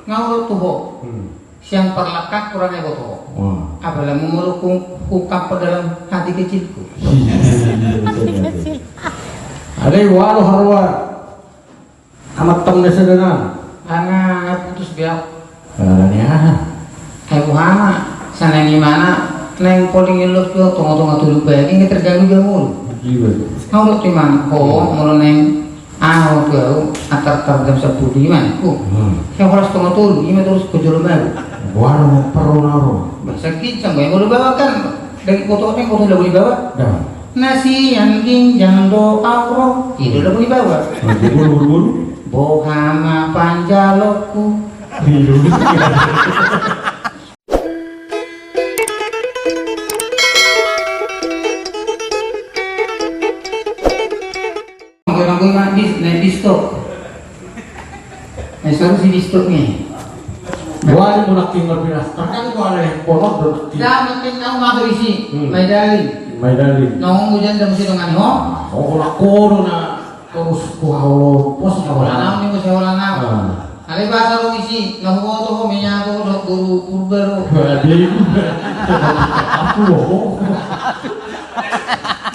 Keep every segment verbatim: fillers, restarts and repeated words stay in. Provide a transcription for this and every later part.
Nga olo tu ho. Hmm. Sian parlangkangku ra na iboto ho. Wah. Apalagi molo hung, hungkapkon dalam hati kecilku. Iya, iya, iya, iya, iya. Alai walo haroa. Amat tong na sada na. Nga, nga putus be au. Alani aha? Ai boha ma, sanang imana, naeng falling in love tu au tonga-tonga tolu pagi, nga terganggu be au molo. Iya. Nga olo tu imana, ho, molo naeng, ah, ho tu au, antar-antar jam sampulu imana, ku. Hmm. Nga horas tonga tolu, ima torus ku jolo mago. Boha ma parro na ro. Bahasa kincang, boha molo bawa kan, daging potong, potong lagu di bawah. Dah. Na sian ginjang do au ro, i do lagu di bawah. Nah, buru, buru, buru. Boha ma panjalokku. Iya. Mangkoi, mangkoi, ma bis, na bis stop. Na solusi bis stop ni. Wali mo nangkin marbinas. Terkadang gua ada yang kolot do nangkin. Dah, nangkin kau masuk isi. Hmm. My darling. My darling. Nong hujan dan mesti dengan ho. Oh, kolak kono na. Terus ku hau pos na. Holan au ni, mesti holan au. Ah. Alai bahasa ro isi, na huboto ho menyago do guru Purba do. Waduh. Aku loh.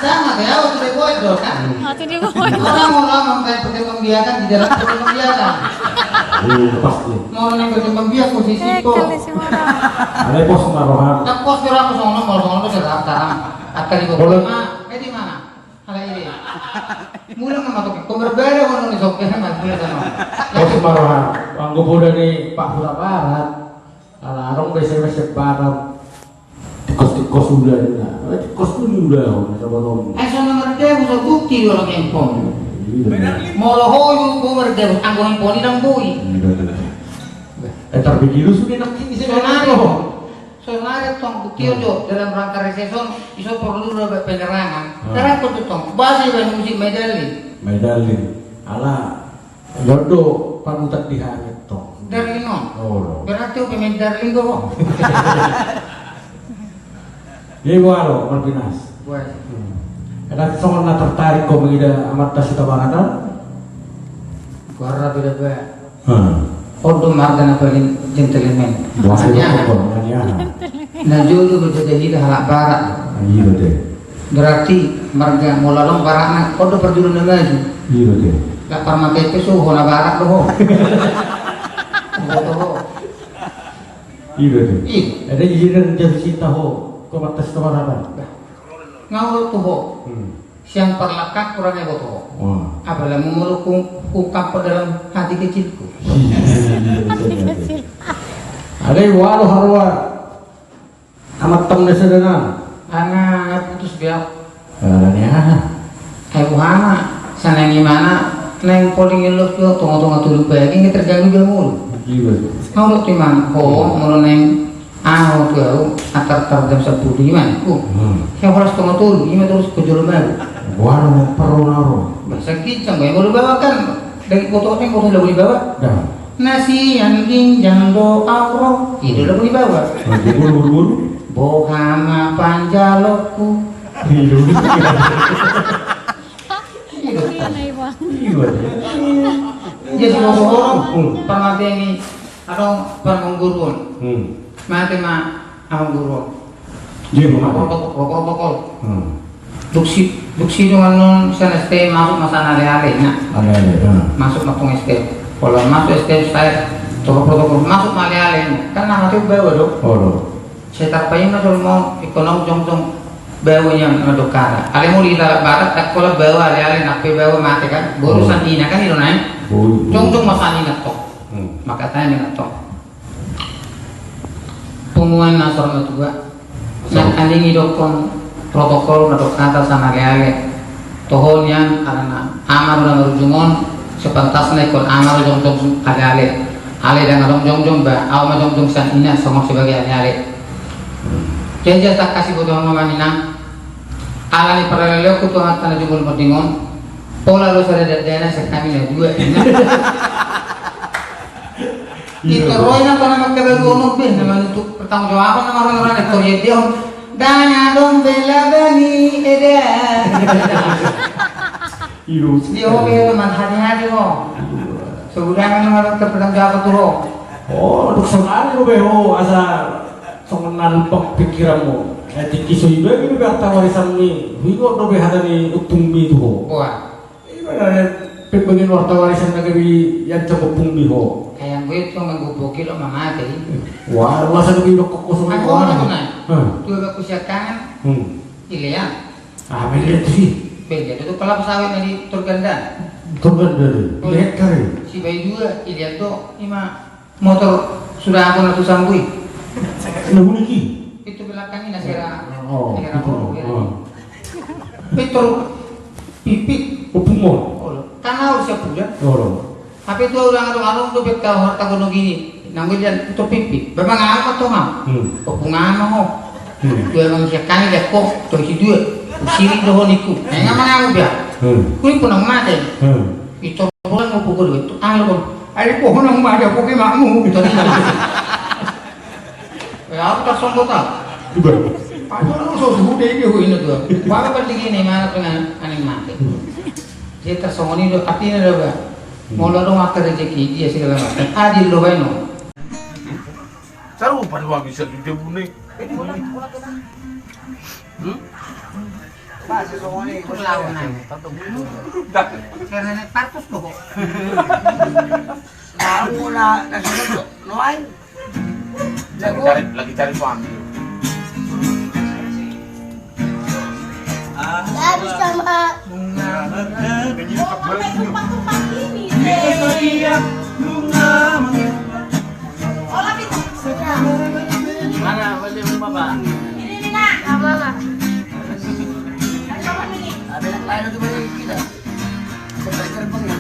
Sama kayak waktu dia buat do kan. Waktu dia buat. Orang-orang memakai perkembangbiakan di dalam perkembangbiakan. Iya, pasti. Mau orang yang berkembang biak posisi itu. Alai pos na roha. Tak pos kira aku sono, mau sono sekarang. Akan di bawah. Boleh. Ma, eh, di mana? Alai ide. Mula nga matok, ko marbada kono ni sokke, mas, mula sama. Pos ma roha, anggo poda ni Pak Hutabarat. Ala adong be S M S Barat. Tikkos-tikkos uda na. Tikkos tu ni uda, na coba tom. Eh, so nomor dia, so bukti orang handphone. Iya. Molo ho, yu, nomor dia, anggo handphone i dang boi. Iya, iya. Eh, tapi di rusuh dia nak kini saya. Sonari tong, bukti jo, dalam rangka reses on, iso porlu do penerangan. Hmm. Terang ko tu tong, basi ben musik My Darling. My Darling. Ala, jodo panutan di hami tong. Darling on. Oh, lo. Berarti upe My Darling do. Jadi gua lo, Martinas. Gua. Hmm. Ada songon na tertarik ko mengida Amanta Sitabanata? Gua rapi dapat. Hmm. On do marga na paling gentleman. Buah. Maksudnya, apa? Na jolo do jadi hita halak barat. Iya, betul. Berarti marga molo adong baratna, on do parjolo na maju. Iya, betul. Lah parmata itu suho na barat do ho. Iya, betul. Iya. Ada izin dan jatuh cinta ho. Ko batas tu mana? Nga olo tu ho. Hmm. Sian parlangkangku ra na iboto ho. Wah. Apalagi molo hung, hungkapkon dalam hati kecilku. Iya, iya, iya, iya, iya. Alai walo haroa. Amat tong na sada na. Nga, nga putus be au. Alani aha? Ai boha ma, sanang imana, naeng falling in love tu au tonga-tonga tolu pagi, nga terganggu be au molo. Iya. Nga olo tu imana, ho, molo naeng Ahu tu au, antar-antar jam sampulu ima ningku. Hmm. Sian horas tonga tolu, ima torus ku jolo mago. Boha ma parro na ro. Bahasa kincang, boha molo bawa kan, daging potong, potong lagu di bawah. Dah. Na sian ginjang do au ro, i do lagu di bawah. Nah, buru, buru, buru. Boha ma panjalokku. Iya. Iya, iya. Iya, iya. Jadi, ngomong-ngomong, hmm, parmata ni, adong parmangguruon. Hmm. Mate ma amangguruon. Iya, mate. Protokol, protokol. Hmm. Dung si, dung sidung annon sian S T M masuk ma sian ale-ale, nah. Ale-ale, hmm. Masuk ma tong S T M. Pola masuk S T M, saya toko protokol. Masuk ma ale-ale, nah. Kan na mate baoa do. Oh, do. Sai tarpaima jolma on, ingkon adong jongjong baoa nian mandok hata. Alai molo hita halak Batak, ndang pola baoa ale-ale, nang pe baoa mate kan. Boru, oh, sian ina kan i do nai. Boru. Jongjong ma sian ina tong. Hmm. Mangkatai ma ina tong. Punguan na saur matua. Nangkaning didokkon protokol mandok hata sian ale-ale. Toho nian, alana ama do na marujung on, sepantasna ingkon ama do jongjong ale-ale. Alai ndang adong jongjong ba, ahu ma jongjong sian ina songon sebagai ale-ale. Jadi, jadi tangkas diboto hamu ma inang. Alani paralealeonku tu amanta na jumolo monding on. Pola do sada dandana sian hami na dua, inang. Iya. Itu ro inang, pala mangkabalu on be, na manutup pertanggung jawaban na marana-rana, tor ia dia on. Dang adong be laba ni eda. Iya. Dia ho be, man hati-hati ho. Iya. Sebulan kan harus bertanggung jawab tu ho. Oh, dok sonari dope ho, asa songon na lumbang pikiranmu. Eh, tingki so ibagi dope harta warisanmi, huingot dope hata ni ompungmi tu ho. Wah. Ima na pembagian harta warisan na gabe iancam ompungmi ho. Ai anggo i tu manggoboki do mamate i. Wah, masa dope idok kosong. Anggo na. Hah. Tu abangku siangkangan. Hmm. Ilean. Ah, melihat sih. Beda tu kelapa sawit na di Torganda. Torganda do. Pila hektar i? Sibaidua, ilean do, ima. Motor suda ahu na tu sambui. Na hulik i? Pintu belakang i na sera. Oh, sera pintu. Oh. Pintu pipit. Ompungmon. Oh, kan ahu siap pulang. Oh. Tapi tu ulang adong-adong tu beta harta gunung gini. Nang gue lihat pintu pipit. Memang amat tu mah. Hmm. Ompung ama ho. Hmm. Dua emang siap kami lihat kok. Tuh si dua. Usiri do ho niku. Nah, nggak mau ngamu dia. Hmm. Gue pun nang mate. Hmm. Pintu pulang mau pukul itu. Ayo, Bang. Ai di pohon nang mada poke makmu. Tadi. Ya, aku tak songkot ah. Iba. Aku lu so suhu deh dia ini tuh. Baru kan dikini mana dengan aning mati. Dia tersongoni do, artinya do, Bang. Molo do makan rezeki dia segala macam. Adil do bae no. Sarupa do bisa di dia bune. Hmm? Pas, songoni, bos. Lawan aja. Karena naik partus tuh. Mau na, na sudah tuh, nuain. Lagi cari, lagi cari suami. Habis sama. Mana beli rumah, Pak? Ini, ini, Nak. Apa, Pak? Ada yang lain untuk beli kita. Sampai gerbang, ya.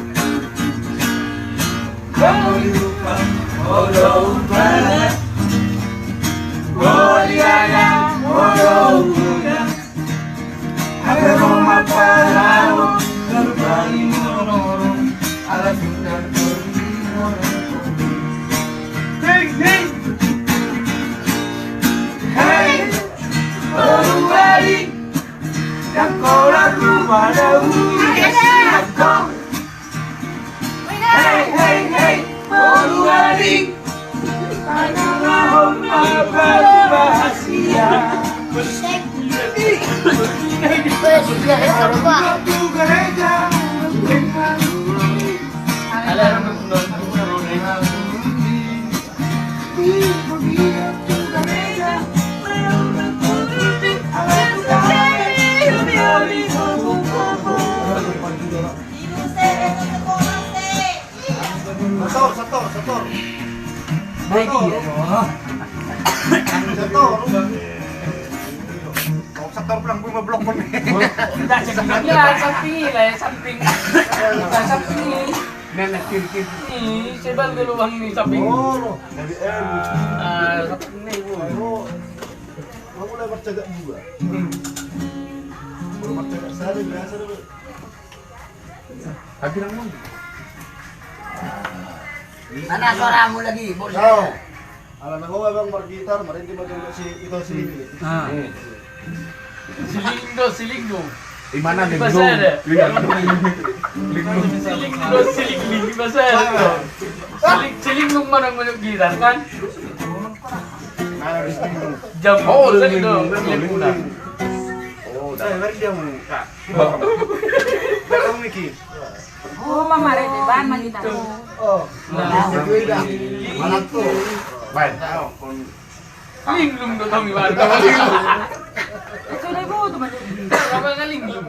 Hei, hei. Hei, hei, hei, boru ari. Anak ma baru bahagia. Sator, sator, sator. Sator. Sator pulang gue ngeblok pun. Ya, samping lah, ya, samping. Samping. Nenek kiri, kiri. Ih, sebal ke lubang ini samping. Oh, dari M. Ah, samping ini, Bu. Oh, aku lewat cagak dua. Kalau cagak sehari biasa deh. Mana suaramu lagi, Bos? Tahu. Ala na ho abang margitar, marende ma jolo si Ito Siling. Ah. Siling do, Siling do. Di mana nih? Bahasa ada. Iya. Siling do, Siling, bahasa ada. Siling, Siling do mana main gitar kan? Jam. Oh, Siling do. Oh, dah. Saya beri dia mau. Kak. Kak, kamu mikir. Oh, mama re, de ban ma kita. Oh. Nah, mana tuh? Baik. Linglung do kami warga. Sudah ibu tuh maju. Apa kan linglung?